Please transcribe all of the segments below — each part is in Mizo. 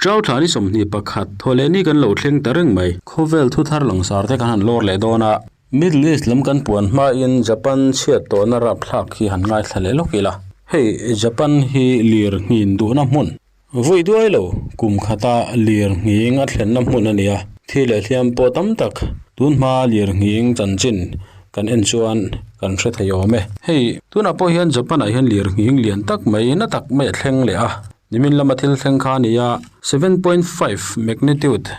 Chau thla ni 21 thawhlehni kan lo thleng ta reng mai. Khawvel thu thar langsar te kan han lawr leh dawn a. Middle East lam kan puan hmain Japan chhiat tawhna rapthlak hi han ngaithla leh lawk ila. Hei Japan hi lir nghin duhna hmun. Vawi duai lo, kum khata lir nghing a thlenna hmun a ni a. Thi leh hliam pawh tam tak tun hma lir nghing chanchin kan en chuan kan hre thei awm e. Hei tunah pawh hian Japan ah hian lir nghing lian tak mai na tak mai a thleng leh a. Nimin lama thil thleng kha a ni a, 7.5 magnitude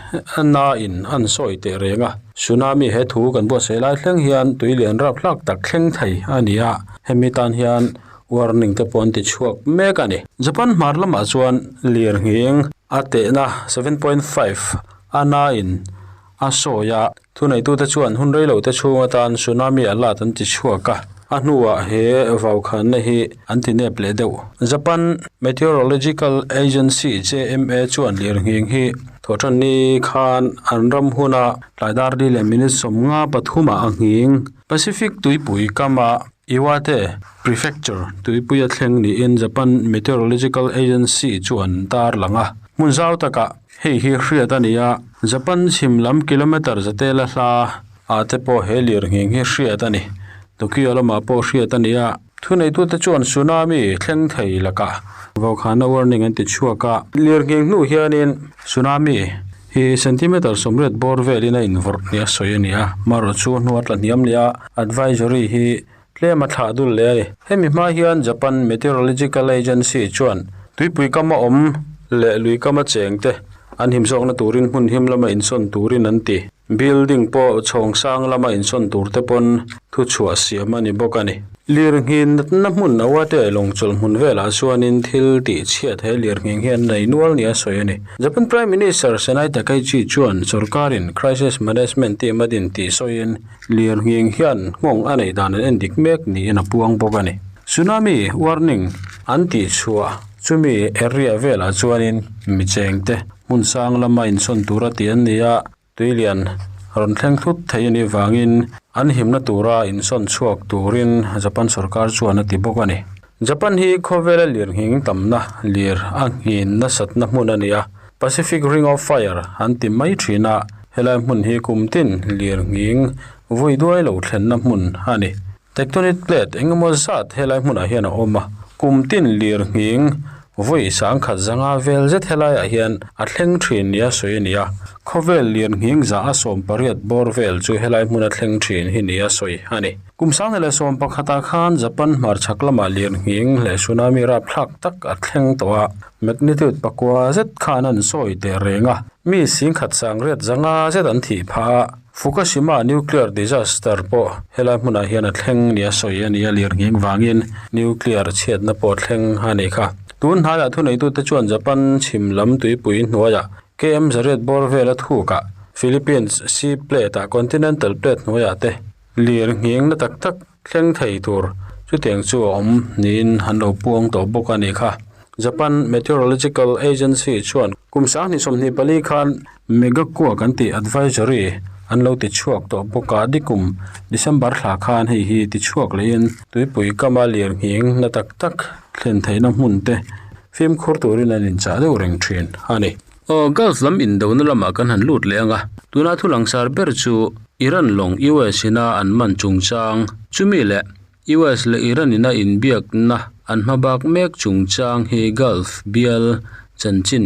na in an sawi teh reng a. Tsunami he thu kan buatsaih lai thleng hian tui lian rap hlak tak thleng thei a ni a, hemi tan hian warning te pawh an ti chhuak mek a ni. Japan hmar lamah chuan lirnghing a tehna 7.5 a na in a sawi a, thuneitute chuan hun reilote chhung atan tsunami alert an ti chhuak a, a hnuah he vaukhanna hi an ti nep leh deuh. Japan Meteorological Agency, JMA, chuan lirnghing hi thawhtanni khan an ram huna tlai dar li leh minute 53 ah a nghing. Pacific tuipui kama Iwate Prefecture tuipuia thleng niin Japan Meteorological Agency chuan tar lang a, hmun zau takah Hei hi hriat a ni a, Japan chhim lam kilometre zate la hla ah te pawh he lirnghing hi hriat a ni. Tokyo lamah pawh hriat a ni a, thuneitute chuan tsunami thleng thei lakah vaukhana warning an ti chhuak a. Lirnghing hnu hianin tsunami hi centimetre 80 bawr velin a invawrh nia sawi a ni a, marawh chu hnu a tla hniam leh a, advisory hi tlem a thlah dul leh a ni. Hemi hma hian Japan Meteorological Agency chuan tuipui kama awm leh lui kama cheng te an him zawkna turin hmun him lama insawn turin an ti. Building pawh chhawng sang lama insawn tur te pawn thuchhuah siam a ni bawk a ni. Lirnghin natna hmun Awate lawng chawlh hmun velah chuanin thil tih chhiat he lirnghing hian nei nual nia sawi a ni. Japan Prime Minister Sanae Takaichi chuan sorkarin Crisis Management Team a din tih sawiin Lirnghing hian nghawng a neih dan an en dik mek niin a puang bawk a ni. Tsunami warning an tih chhuah chumi area velah chuanin mi chengte hmun sang lama insawn tura tih an ni a, tuilian rawn thleng thut thei a nih vangin an himna tura insawn chhuak turin Japan sorkar chuan a ti bawk a ni. Japan hi khawvela lirnghing tamna lir a nghin nasatna hmun a ni a, Pacific Ring of Fire an ti mai thin a, helai hmun hi kum tin lirnghing vui duai lo thlenna hmun a ni. Tectonic plate eng emaw zat helai hmunah hian a awm a, kum tin lirnghing vui sangkhat zanga vel zet helaiah hian a thleng thin nia sawi a ni a, khawvel lirnghing za a 18 bawr vel chu helai hmuna thleng thin hi nia sawi a ni. Kum 2011 ah khan Japan hmarchhak lamah lirnghing leh tsunami rapthlak tak a thleng tawh a, magnitude pakua zet khan an sawi teh reng a, mi singkhat sangriat zanga zet an thih phah a, Fukushima nuclear disaster pawh helai hmunah hian a thleng nia sawi a ni a, lirnghing vangin nuclear chhiatna pawh thleng a ni kha. Tun hnaiah thuneitute chuan Japan chhim lam tuipui hnuaiah KM zariat bawr vela thukah Philippines sea plate-ah continental plate hnuaiah te Lir nghing na tak tak thleng thei tur chutiang chu a awm niin an lo puang tawh bawk a ni kha. Japan Meteorological Agency chuan kum 2024 khan Megaquake an tih advisory an lo ti chhuak tawh bawk a, dikum December thla khan hei hi ti chhuak lehin tuipui kama lir nghing na tak tak thlen theihna hmun te fimkhur turin an inchah deuh reng thin a ni. Aw, Gulf lam indona lamah kan han lut leh ang a, tuna thu langsar ber chu Iran lawng US ina an man chungchang, chumi leh US leh Iran ina inbiakna an hmabak mek chungchang hi Gulf bial chanchin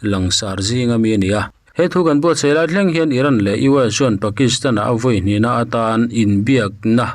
langsar zinga mi a ni a. He thu kan buatsaih lai thleng hian Iran leh US chuan Pakistan-ah a vawi hnihna atan inbiakna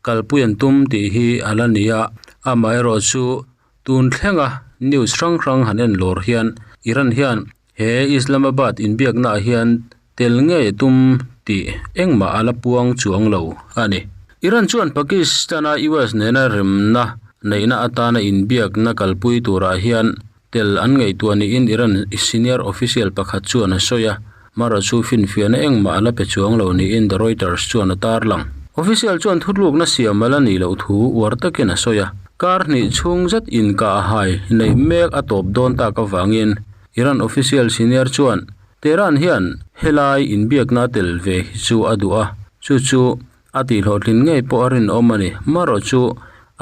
kalpui an tum tih hi a la ni a, amaherawhchu Tun thlenga news hrang hrang han en lawr hian Iran hian he Islamabad inbiaknaah hian tel ngei tum tih engmah a la puang chuang lo a ni. Iran chuan Pakistan-a US nena remna neihna atana inbiakna kalpui turah hian tel an ngaihtuah niin Iran senior official pakhat chuan a sawi a, Mara chu finfiahna engmah a la pe chuang lo niin The Reuters chuan a tarlang. Official chuan thutlukna siam a la nih loh thu uar takin a sawi a, kar hnih chhung zet inkah a hai neih mek a tawp dawn tak avangin Iran official senior chuan Tehran hian helai inbiakna tel ve hi chu a duh a, chu chu a tihhlawhtlin ngei pawh a rinawm a ni. Mara chu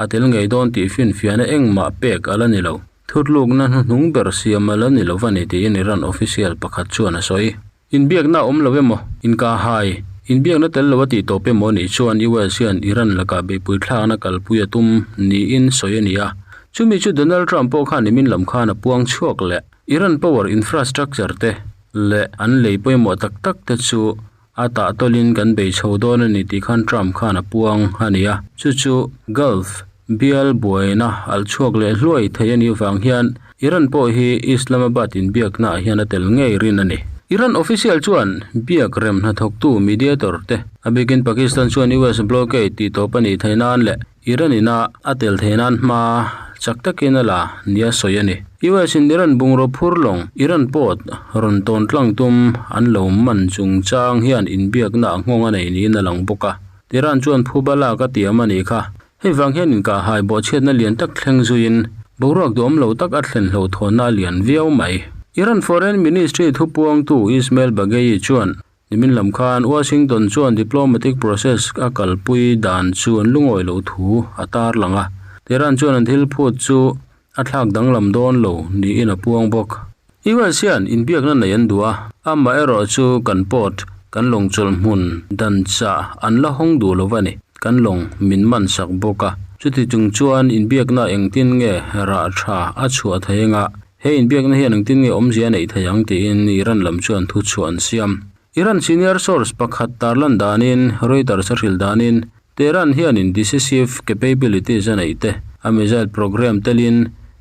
a tel ngei dawn tih finfiahna engmah pek a la ni lo. Thutlukna hnuhnung ber siam a la ni lo va ni tiin Iran official pakhat chuan a sawi. Inbiakna a awm lo emaw, inkahhai, inbiakna tel lo a tih tawp emaw nih chuan US hian Iran lakah beihpui thlakna kalpui a tum niin sawi a ni a. Chumi chu Donald Trump pawh khan nimin lam khan a puang chhuak leh. Iran power infrastructure te leh an lei pawimawh tak tak te chu a tah tawlhin kan bei chho dawn a ni tih khan Trump khan a puang a ni a. Chu chu Gulf bial buaina alh chhuak leh hluai thei a nih vang hian Iran pawh hi Islamabad inbiakna ah hian a tel ngei rin a ni. Iran official chuan biak rem hnathawktu mediator te a bikin Pakistan chuan US blockade tih tawp a nih theih nan leh Iran ina a tel theih nan hma chak takin a la nia sawi a ni. US in Iran bungraw phur lawng Iran port rawn tawn tlang tum an lo man chungchang hian inbiakna a nghawng a nei niin a lang bawk a. Iran chuan phuba lak a tiam a nih kha. Hei vang hian inkahhai bawhchhiatna lian tak thleng zuiin boruak duhawm lo tak a thlen hlauhthawnna a lian viau mai. Iran Foreign Ministry thupuangtu Ismail Baghaei chuan Nimin lam khan Washington chuan diplomatic process a kalpui dan chu an lungawi loh thu a tarlang a, Tehran chuan an thil phut chu a thlak danglam dawn lo niin a puang bawk. US hian inbiakna nei an duh a, amaherawh chu kan port, kan lawng chawlh hmun dan chah an la hawng duh lo a ni, kan lawng min man sak bawk a. Chuti chung chuan inbiakna engtin nge rah tha a chhuah thei anga He inbiakna hian engtin nge awmzia a neih thei ang tiin Iran lam chuan thu chhuah an siam. Iran senior source pakhat tarlan danin, Reuters a hrilh danin, Tehran hianin decisive capabilities a neih te, a missile program telin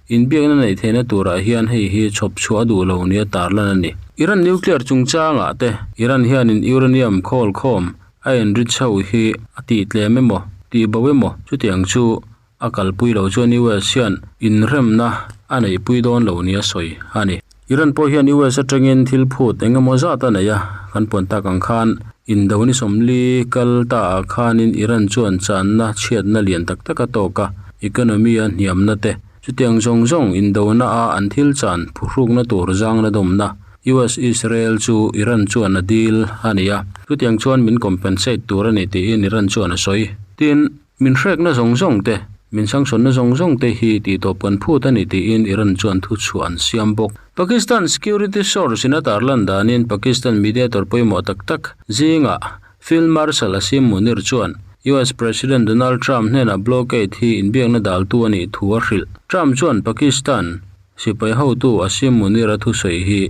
inbiakna neih theihna turah hian hei hi chhawp chhuah a duh lo nia tarlan a ni. Iran nuclear chungchangah te, Iran hianin uranium khawl khawm a enrich ho hi a tih tlem emaw, tih bo emaw chutiang chu A kalpui lo chuan US hian inremna a neihpui dawn lo nia sawi a ni. Iran pawh hian US atangin thil phut eng emaw zat a nei a, kan puan tak ang khan indo ni sawmli kal ta ah khanin Iran chuan channa chhiatna lian tak tak a tawk a, economy a hniamna te, chutiang zawng zawng indona a an thil chan phuhrukna tur zangna dawmna US Israel chu Iran chuan a dil a ni a, chutiang chuan min compensate tur a ni tiin Iran chuan a sawi. Tin, Min hrekna zawng zawng te, min sangsawnna zawng zawng te hi tihtawp kan phut a ni tiin Iran chuan thu chhuah an siam bawk. Pakistan security source in a tarlan danin Pakistan mediator pawimawh tak tak zingah Field Marshal Asim Munir chuan US President Donald Trump hnenah blockade hi inbiakna daltu a nih thu a hrilh. Trump chuan Pakistan Sipai hotu Asim Munir-a thusawi hi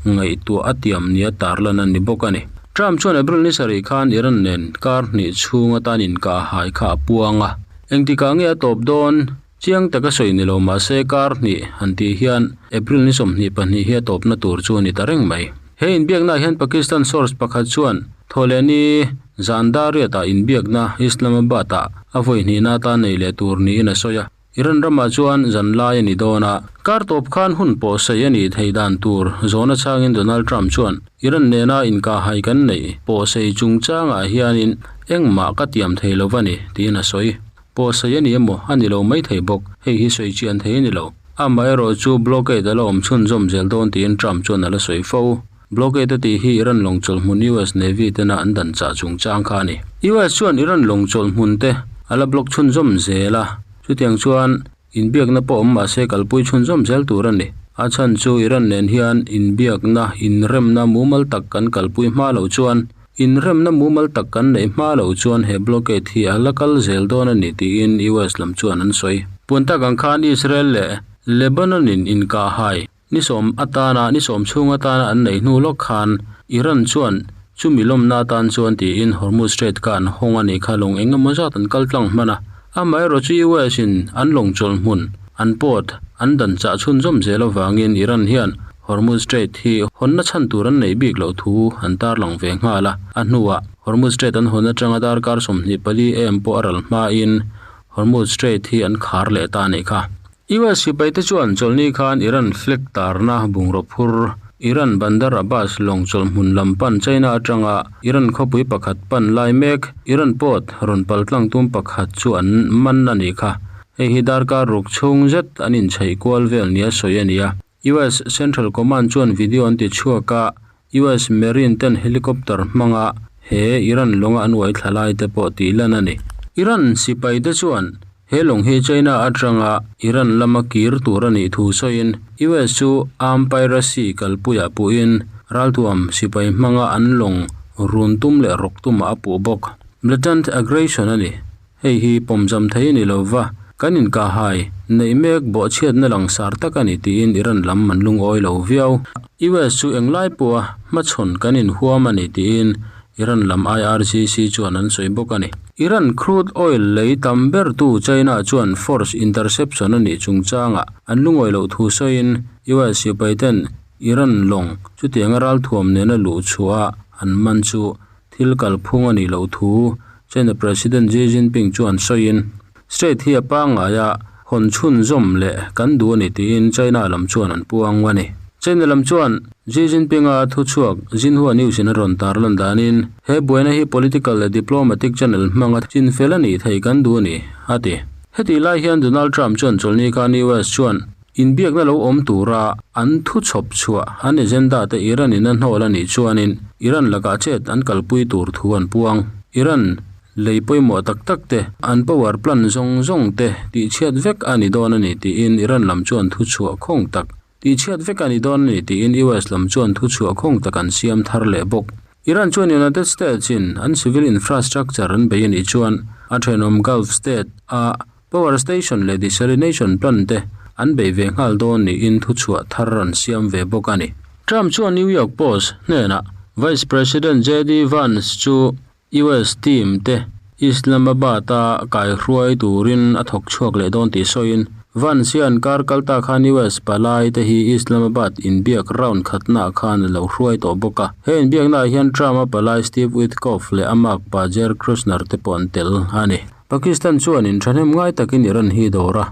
ngaihtuah a tiam nia tarlan a ni bawk a ni. Trump chuan April ni sarih khan Iran nen kar hnih chhung atan inkah hai kha a puang a. Engtikah nge a tawp dawn? Chiang taka sawi ni lo mahse kar hnih han tih hian April ni 22 hi a tawpna tur chu a ni ta reng mai. He inbiaknaah hian Pakistan source pakhat chuan Thawhlehni zan Dariat-ah inbiakna Islamabad-ah a vawi hnihna atan nei leh tur niin a sawi a. Iran ramah chuan zan lai a ni dawn a, kar tawp khan hun pawh sawi a nih theih dan tur zawhna changin Donald Trump chuan Iran nena inkahhai kan neih pawh sawi chungchangah hianin engmah ka tiam thei lo va ni tiin a sawi. Pawh sawi a ni emaw a ni lo mai thei bawk, hei hi sawi chian thei a ni lo. Amaherawh chu blockade a la awm chhunzawm zel dawn tiin Trump chuan a la sawi fo. Blockade a tih hi Iran lawng chawlh hmun US Navy tena an dan chah chungchang kha a ni. US chuan Iran lawng chawlh hmun te a la block chhunzawm zel a, chutiang chuan inbiakna pawh awm mahse kalpui chhunzawm zel tur a ni. A chhan chu Iran nen hian inbiakna, inremna mumal tak kan kalpui hma loh chuan inremna mumal tak kan neih hma loh chuan he blockade hi a la kal zel dawn a ni tiin US lam chuan an sawi. Puan tak ang khan Israel leh Lebanon in inkahhai Ni sawm atana ni sawm chhung atana an neih hnu lawk khan Iran chuan chumi lawmna atan chuan tiin Hormuz Strait kha an hawng a nih kha lawng eng emaw zat an kal tlang hman a. Amaherawh chu US in an lawng chawlh hmun, an port, an dan chah chhunzawm zel avangin Iran hian Hormuz Strait hi hawnna chhan tur an neih bik loh thu an tarlang ve nghal a. A hnuah Hormuz Strait an hawn atanga darkar 24 em pawh a ral hmain Hormuz Strait hi an khar leh ta a nih kha. US sipaite chuan chawlhni khan Iran flag tarna bungraw phur Iran Bandar Abbas lawng chawlh hmun lam pan China atanga Iran khawpui pakhat pan lai mek Iran port rawn pal tlang tum pakhat chu an man a nih kha. Hei hi darkar ruk chhung zet an inchheih kual vel nia sawi a ni a. US Central Command chuan video an ti chhuak a, US Marine ten helicopter hmanga he Iran lawnga an uai thla lai te pawh tih lan a ni. Iran sipaite chuan. He lawng hi China atanga Iran lama kir tur a nih thu sawiin US chu arm piracy kalpuiah puhin ralthuam sipai hmanga an lawng run tum leh rawk tumah a puh bawk. Blatant aggression a ni. Hei hi pawmzam thei a ni lo va, kan inkahhai neih mek bawhchhiatna langsar tak a ni tiin Iran lam an lungawi lo viau. US chu englai pawha hmachhawn kan inhuam a ni tiin Iran lam IRGC chuan an sawi bawk a ni. Iran crude oil lei tam bertu China chuan force interception a nih chungchangah an lungawi loh thu sawiin US sipaiten Iran lawng chutianga ralthuam nena luh chhuah an man chu thil kalphung a nih loh thu China President Xi Jinping chuan sawiin Strait hi a pangngai a, hawn chhunzawm leh kan duh a ni tiin China lam chuan an puang a ni. China lam chuan Xi Jinping-a thuchhuak Xinhua News in a rawn tarlan danin he buaina hi political leh diplomatic channel hmanga chinfel a nih theih kan duh a ni, a ti. Hetih lai hian Donald Trump chuan chawlhni khan US chuan inbiakna lo awm tura an thuchhawp chhuah an agenda te Iran in a hnawl a nih chuanin Iran lakah chet an kalpui tur thu an puang. Iran Lei pawimawh tak tak te, an power plant zawng zawng te tihchhiat vek a ni dawn a ni tiin Iran lam chuan thuchhuah khawng tak tihchhiat vek a ni dawn a ni tiin US lam chuan thuchhuah khawng tak an siam thar leh bawk. Iran chuan United States in an civil infrastructure an bei a nih chuan a thenawm Gulf state a power station leh desalination plant te an bei ve nghal dawn niin thuchhuah thar an siam ve bawk a ni. Trump chuan New York Post hnenah Vice President JD Vance chu US team te Islamabad-a kaihruai turin a thawk chhuak leh dawn tih sawiin, Vance hian kar kal ta khan US palai te hi Islamabad inbiak round khatnaah khan a lo hruai tawh bawk a. He inbiaknaah hian Trump-a palai Steve Witkoff leh a makpa Jared Kushner te pawh an tel a ni. Pakistan chuanin thahnem ngai takin Iran hi dawr a,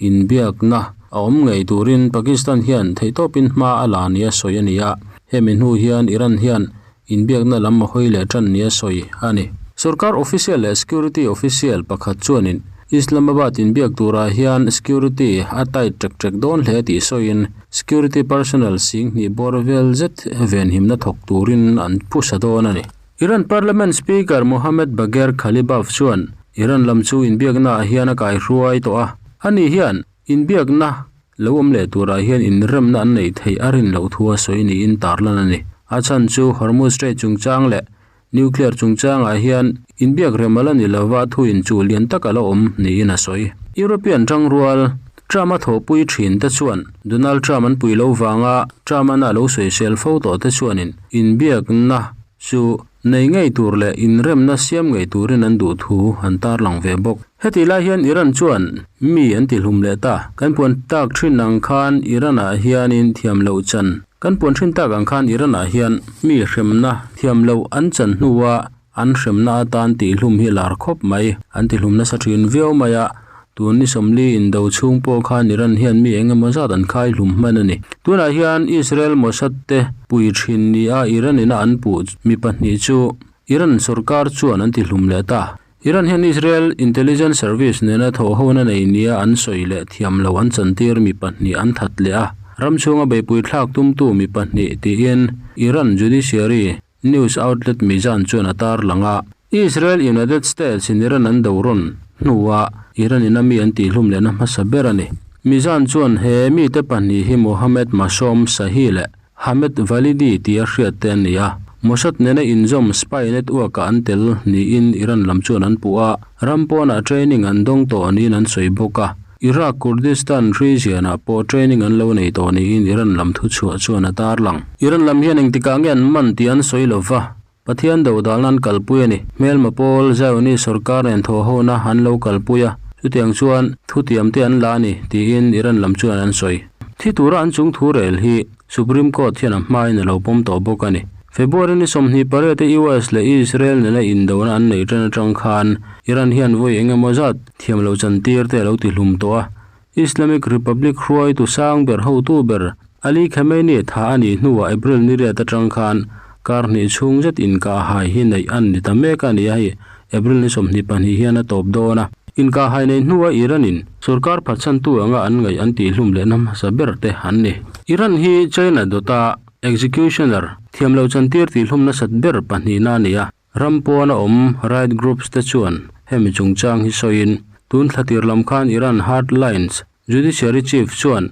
inbiakna a awm ngei turin Pakistan hian theihtawpin hma a la nia sawi a ni a. Hemi hnu hian Iran hian Inbiakna lam a hawi leh tan nia sawi a ni. Sorkar official leh security official pakhat chuanin Islamabad inbiak turah hian security a tight ṭek ṭek dawn hle tih sawiin security personnel sing hnih bawr vel zet venhimna thawk turin an phusa dawn a ni. Iran Parliament Speaker Mohammad Bagher Ghalibaf chuan Iran lam chu inbiaknaah hian a kaihruai tawh a, ani hian Inbiakna lo awm leh turah hian inremna an neih theih a rin loh thu a sawi niin tarlan a ni. A chhan chu Hormuz Strait chungchang leh Nuclear chungchangah hian inbiak rem a la ni lova thu inchuh lian tak a la awm niin a sawi. European tangrual Trump a thawhpui thin te chuan Donald Trump an pui lo vanga Trump-an a lo sawisel fo tawh te chuanin inbiakna chu nei ngei tur leh inremna siam ngei turin an duh thu an tarlang ve bawk. Hetih lai hian Iran chuan mi an ti hlum leh ta. Kan puan tak thin ang khan Iran-ah hianin thiam loh chan. Kan puan thin tak ang khan Iran-ah hian mi hremna thiam loh an chan hnua an hremna atan tihhlum hi lar khawp mai. An tihlum nasa thin viau mai a, tun ni sawmli indo chhung pawh khan Iran hian mi eng emaw zat an khai hlum hman a ni. Tunah hian Israel Mossad te pui thin nia Iran-in a an puh mi pahnih chu Iran sorkar chuan an tihlum leh ta. Iran hian Israel Intelligence Service nena thawhhona nei nia an sawi leh thiam lo an chantir mi pahnih an that leh a, ram chhunga beipui thlak tumtu mi pahnih tiin Iran judiciary news outlet Mizan chuan a tarlang a. Israel United States in Iran an do rawn hnuah Iran in a mi an tihhlum lehna hmasa ber a ni. Mizan chuan he mite pahnih hi Mohammed Masoom Shahi leh Hamed Validi tia hriat te an ni a, Mossad nena inzawm spy network-ah an tel niin Iran lam chuan an puh a, ram pawnah training an dawng tawh niin an sawi bawk a. Iraq Kurdistan region-ah pawh training an lo nei tawh niin Iran lam thuchhuah chuan a tarlang. Iran lam hian engtikah nge an man tih an sawi lo va, Pathian dodalna an kalpui a ni. Hmelma pawl Zionist sorkar nen thawhhona an lo kalpui a, chutiang chuan thutiam te an la a ni, tiin Iran lam chuan an sawi. Thi tura an chung thu rel hi Supreme Court hian a hmain a lo pawm tawh bawk a ni. February ni 28 te US leh Israel nena indona an neih tan atang khan Iran hian vawi eng emaw zat thiam loh chantir te a lo tihlum tawh a. Islamic Republic hruaitu sang ber hotu ber Ali Khamenei tha a nih hnuah April ni riat atang khan kar hnih chhung zet inkahhai hi neih an ni ta mek a ni a, hei April ni 22 hian a tawp dawn a. Inkahhai neih hnuah Iran-in sorkar phatsantu anga an ngaih an tihhlum lehna hmasa ber te an ni. Iran hi China dawta executioner thiamloh chantir tihhlum nasat ber pahnihna a ni a. Ram pawna awm right groups te chuan hemi chungchang hi sawiin, Tun thla tir lam khan Iran hardlines judiciary chief chuan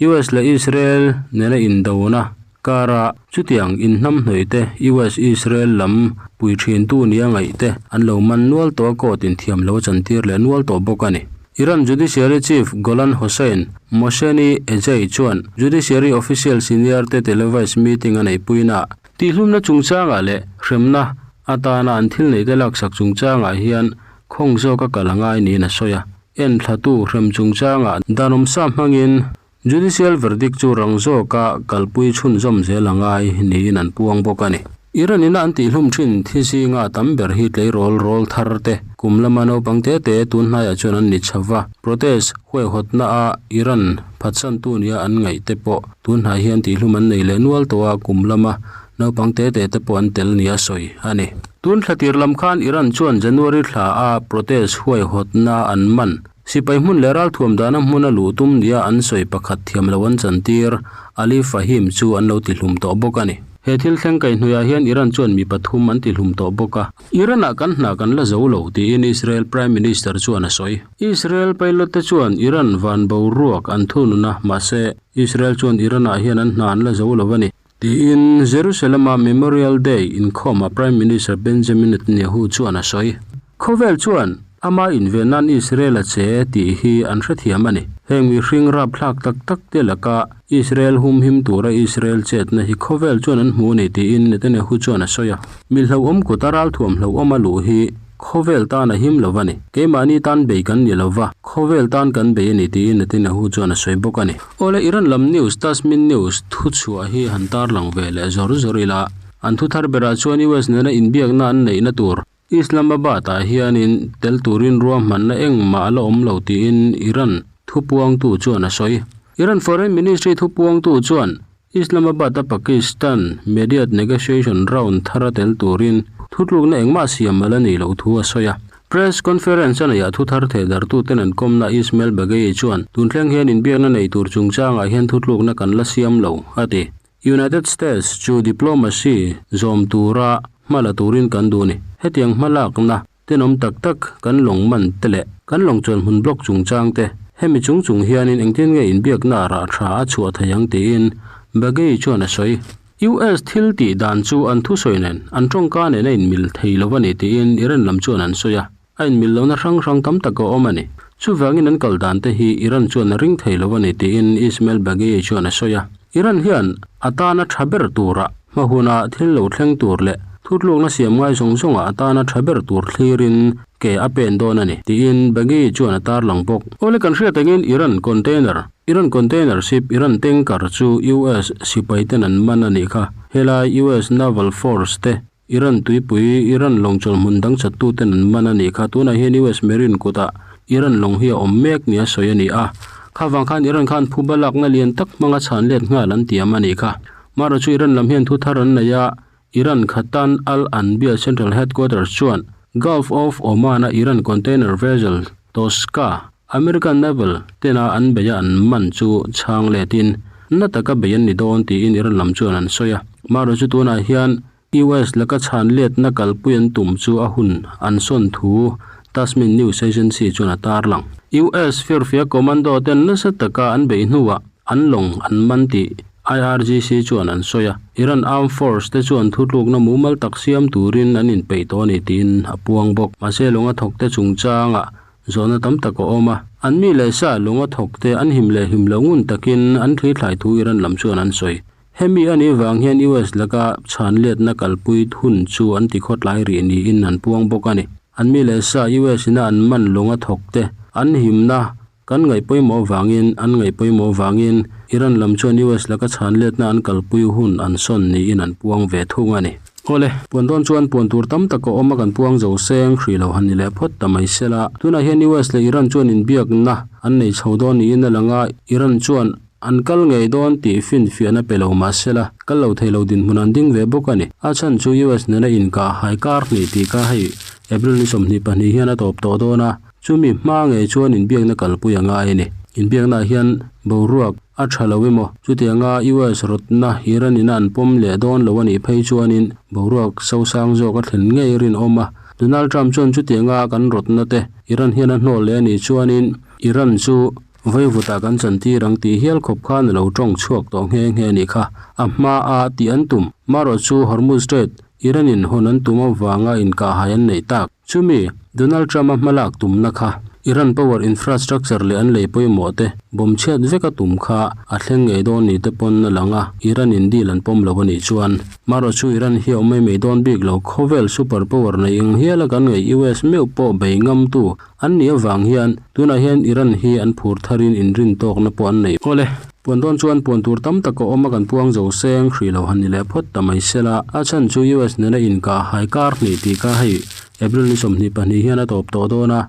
US leh Israel nena indona kara chutiang inhnamhnawih te US-Israel lam pui thintu nia ngaih te an lo man nual tawh a court in thiam lo a chantir leh nual tawh bawk a ni. Iran Judiciary Chief Golan Hossein Mohseni Ejei chuan Judiciary official senior te televised meeting a neihpuina Tihlumna chungchangah leh hremna atana an thil neihte laksak chungchangah hian khawng zawka kal a ngai niin a sawi a. Enthlatu hrem chungchangah danawmsa hmangin judicial verdict chu rang zawka kalpui chhunzawm zel a ngai niin an puang bawk a ni. Iran ina an tihlum thin thi zinga tam ber hi tleirawl rawl thar te, kum lama naupang te te tun hnaiah chuan an ni chho va. Protest huaihawtna a Iran phatsantu nia an ngaih te pawh Tun hnai hian tihlum an nei leh nual tawh a, kum lama naupang te te te pawh an tel nia sawi a ni. Tun thla tir lam khan Iran chuan January thla a protest huaihawtna an man. Sipai hmun leh ralthuam dahna hmuna luh tum nia an sawi pakhat thiam lo an chantir Ali Fahim chu an lo tihlum tawh bawk a ni. He thil thleng kaihhnuiah hian Iran chuan mi pathum an tihlum tawh bawk a. Iran-ah kan hna kan la zo lo, tiin Israel Prime Minister chuan a sawi. Israel pilot te chuan Iran van boruak an thunun a, mahse, Israel chuan Iran-ah hian an hna an la zo lo a ni, tiin Jerusalem-a Memorial Day inkhawmah Prime Minister Benjamin Netanyahu chuan a sawi. Khawvel chuan ama inven nan Israel a che tih hi an hrethiam a ni. Heng mihring rapthlak tak tak te laka Israel humhim tura Israel chetna hi khawvel chuan an hmu a ni, tiin Netanyahu chuan a sawi a. Mi hlauhawm kuta ralthuam hlauhawm a luh hi Khawvel tan a him lo a ni. Keimahni tan bei kan ni lo va, khawvel tan kan bei a ni tiin Netanyahu chuan a sawi bawk a ni. Awle Iran lam news Tasmin News thu chhuah hi han tarlang ve leh zawr zawr ila, an thu thar berah chuan US nena inbiakna an neihna tur Islamabad ah hianin tel turin ruahmanna engmah a la awm lo tiin Iran thupuangtu chuan a sawi. Iran Foreign Ministry thupuangtu chuan Islamabad-a Pakistan Mediate Negotiation round thar a tel turin thutlukna engmah siam a la nih loh thu a sawi a. Press conference a neihah thu thar thehdartuten an kawmna Ismail Baghaei chuan tun thleng hian inbiakna nei tur chungchangah hian thutlukna kan la siam lo, a ti. United States chu diplomacy zawm tura hma la turin kan duh a ni. Hetiang hmalakna Tenawm tak tak kan lawng man te leh kan lawng chuan hmun block chungchang te hemi chung chung hianin engtin nge inbiakna rah tha a chhuah thei ang tiin Bagay chuan a sawi. US thil tih dan chu an thusawi nen an tawngka nen a inmil thei lo a ni tiin Iran lam chuan an sawi a, a inmil lohna hrang hrang tam tak a awm a ni. Chuvangin an kal dan te hi Iran chuan a ring thei lo a ni tiin Ismail Bagay chuan a sawi a. Iran hian a tana tha ber turah Hma huna thil lo thleng tur leh thutlukna siam ngai zawng zawngah a tana tha ber tur thlirin ke a pen dawn a ni, tiin Baghi chuan a tarlang bawk. Awle kan hriat angin Iran container, Iran container ship Iran tanker chu US sipai ten an man a nih kha. Helai US Naval Force te Iran tuipui Iran lawng chawlhmun dang chattu ten an man a nih kha. Tunah hian US Marine kutah Iran lawng hi a awm mek nia sawi a ni a. Kha vang khan Iran khan phuba lakna lian tak hmanga chhan let nghal an tiam a nih kha. Mara chu Iran lam hian thu thar an nei a, Iran Khatan Al Anbiya Central Headquarters chuan Gulf of Oman-a Iran container vessel Toska, American naval tena an beia an man chu chhang letin na taka bei an ni dawn tiin Iran lam chuan an sawi a. Mara chu tunah hian US laka chhan letna kalpui an tum chu a hun an sawn thu Tasmin News Agency chuan a tarlang. US firfia commando ten nasa taka an beih hnuah an lawng an man tih IRGC chuan an sawi a, Iran Armed Force te chuan thutlukna mumal tak siam turin an inpeih tawh a ni tiin a puang bawk. Mahse lawnga thawkte chungchangah zawhna tam tak a awm a, an mi leh sa lawnga thawkte an him leh him lo ngun takin an thli thlai thu Iran lam chuan an sawi. Hemi a nih vang hian US laka chhan letna kalpui hun chu an ti khawtlai rih niin an puang bawk a ni. An mi leh sa US ina an man lawnga thawkte an himna Kan ngaih pawimawh vangin, an ngaih pawimawh vangin Iran lam chuan US laka chhan letna an kalpui hun an sawn niin an puang ve thung a ni. Awle, puan dawn chuan puan tur tam tak a awm a kan puang zo seng hrih lo han ni leh phawt ta mai sela. Tunah hian US leh Iran chuan inbiakna an nei chho dawn niin a lang a, Iran chuan an kal ngei dawn tih finfiahna pe lo mah sela, kal lo thei lo dinhmun an ding ve bawk a ni. A chhan chu US nena inkah hai kar hnih tih kha hei April ni 22 hian a tawp tawh dawn a, Chumi hma ngei chuan inbiakna kalpui a ngai a ni. Inbiaknaah hian boruak a tha lo emaw, chutianga US rawtna Iran-in a an pawm leh dawn lo a nih phei chuanin boruak sosang zawk a thlen ngei rinawm a. Donald Trump chuan chutianga kan rawtna te Iran hian a hnawl leh a nih chuanin Iran chu vaivutah kan chantir ang tih hial khawp khan a lo tawng chhuak tawh nghe nghe a nih kha. A hma a tih an tum. Marawh chu Hormuz Strait Iran in hawn an tum avanga inkahhai an neih tak. Chumi Donald Trump-a hmalak tumna kha Iran power infrastructure leh an lei pawimawh te bomb chhiat vek a tum kha a thleng ngei dawn ni te pawn a lang a, Iran in deal an pawm lo a nih chuan. Marawh chu Iran hi a awm mai mai dawn bik lo, khawvel super power nei eng hiala kan ngaih US meuh pawh bei ngamtu an nih avang hian tunah hian Iran hi an phur tharin inrin tawkna pawh an nei. Awle, puan dawn chuan puan tur tam tak a awm a kan puang zo seng hrih lo han ni leh phawt ta mai sela, a chhan chu US nena inkah hai kar hnih tih kha hei April ni 22 hian a tawp tawh dawn a,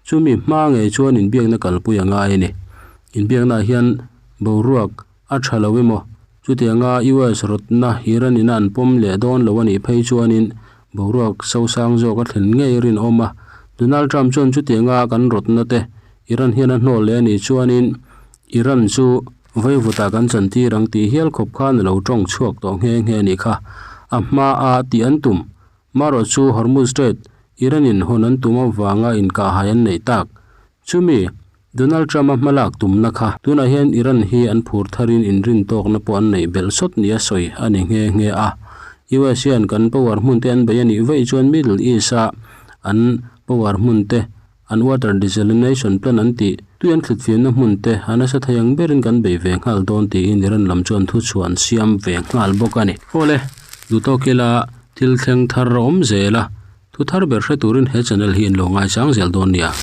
chumi hma ngei chuan inbiakna kalpui a ngai a ni. Inbiaknaah hian boruak a tha lo emaw, chutianga US rawtna Iran ina an pawm leh dawn lo a nih phei chuanin boruak sosang zawk a thlen ngei rinawm a. Donald Trump chuan chutianga kan rawtna te Iran hian a hnawl leh a nih chuanin Iran chu vaivutah kan chantir ang tih hial khawp khan a lo tawng chhuak tawh nghe nghe a nih kha. A hma a tih an tum. Marawh chu Hormuz Strait, Iran in hawn an tum avanga inkahhai an neih tak. Chumi, Donald Trump-a hmalak tumna kha tunah hian Iran hi an phur tharin inrin tawkna pawh an neih belh sawt nia sawi a ni nghe nghe a. US hian kan power hmun te an bei a nih vaih chuan Middle East-a an power hmun te, an water desalination plant an tih, tui an thlitfiamna hmun te a nasa thei ang berin kan bei ve nghal dawn tiin Iran lam chuan thuchhuah an siam ve nghal bawk a ni. Awle, duhtawk ila thil thleng thar a awm zel a, thu thar ber hre turin he channel hi in lo ngaichang zel dawn nia.